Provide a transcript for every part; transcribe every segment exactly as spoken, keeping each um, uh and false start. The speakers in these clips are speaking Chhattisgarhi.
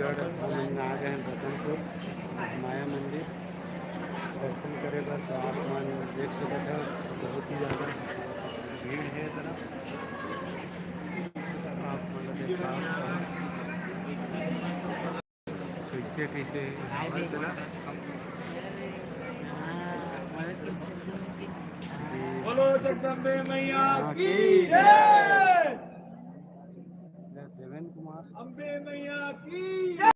हमन आ गए हैं रतनपुर महामाया मंदिर दर्शन करे बर। तो आप मन देख सकत हो, बहुत ही ज़्यादा भीड़ है इतना। आप मन ला देखा कैसे कैसे है तेला। बोलो जगदम्बे मैया की जय। देवेंद्र कुमार। अम्बे मैया की जय।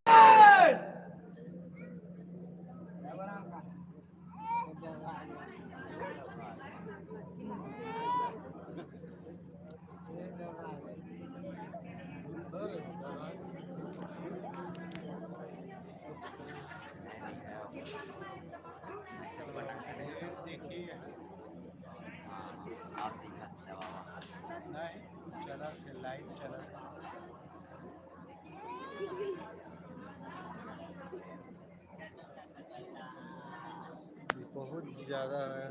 बहुत ज़्यादा है।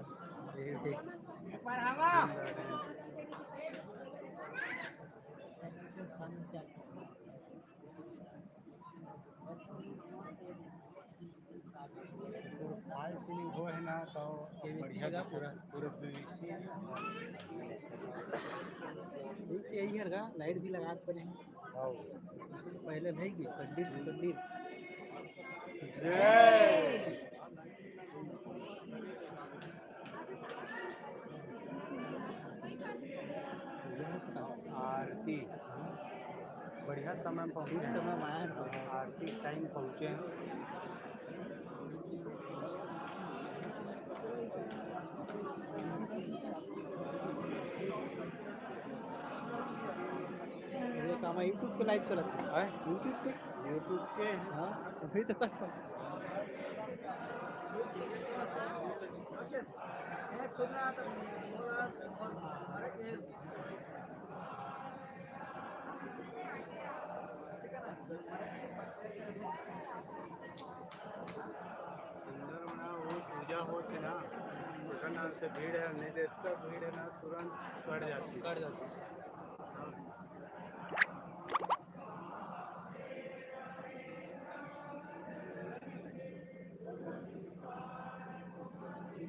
फॉल सीलिंग हो है ना, तो बढ़िया का पूरा, पूरा पीवीसी। यही है का लाइट भी लगा के बने हैं। हाँ। पहले नहीं की कंडील, कंडील। जय। आरती बढ़िया समय में पहुँचे हैं। समय में आए हैं। आरती टाइम पहुँचे हैं। ये काम है, YouTube पे लाइव चलत है। हैं? YouTube के? YouTube के? हाँ, वही तो बात है। अंदर में ना वो पूजा होत है ना, ओकर नाम से भीड़ है, नहीं तो इतना भीड़ है ना, तुरंत कट जाती है। कट जाती है।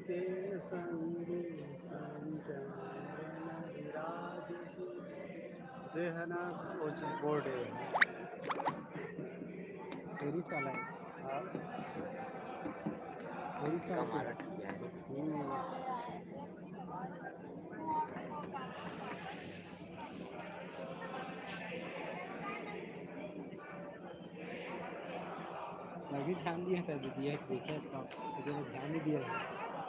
के संग कंचन विराज सुदेहना। वो चीज बोल रहे हैं। तेरी साला है। हाँ। तेरी साला कम आ रहा है। हम्म। मैं भी ध्यान दिया था, दीदी, एक देखे तो, लेकिन वो ध्यान नहीं दिया था।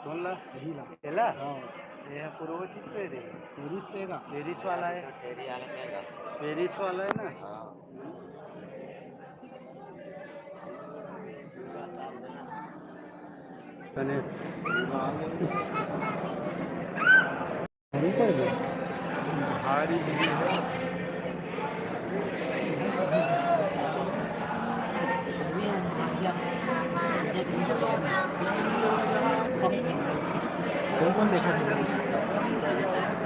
कौन ला? यही ला। एला? हाँ। ये है पूर्व चित्र है रे। पेरिस पे का? पेरिस वाला है। पेरिस वाला है ना? हाँ। तने भारी कर दे। भारी भी है। कौन कौन देखा था?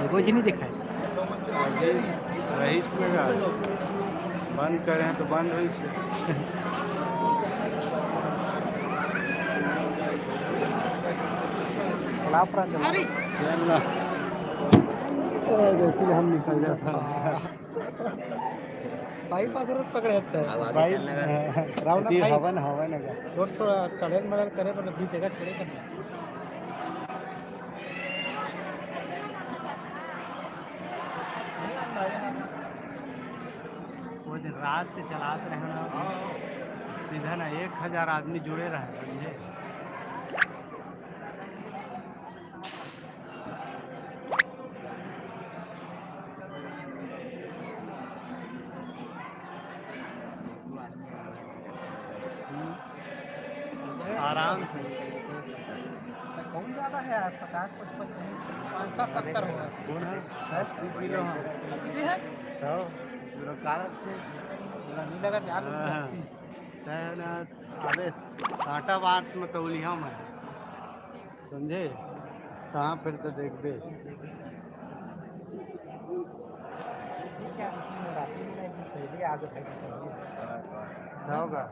एगो जी नहीं देखा है। अभी रईस लगा, बंद करे हैं तो बंद होई से। अरे। चल ना। अरे, देखिए, हम निकल जाता है। बाईपास रोड पकड़े हत्ते। बाई-, राउंड अति अप हवन, हवन है। रोड थोड़ा चढ़ेल मढ़ेल करे, पर बीच जगह छोड़े कर। वो दिन रात के चलात रहे ना, सीधा ना एक हजार आदमी जुड़े रहे, समझे? आराम से। कौन ज्यादा है यार? पचास पचपन नहीं, पाँच साठ सत्तर होगा। कौन है? अस्सी किलो है। अस्सी है? तो पूरा काला थे। पूरा नहीं लगा यार, हाँ। अस्सी। तय ना, अबे कांटा बात में तौलिया में। समझे? कहाँ फिर तो देखबे। होगा।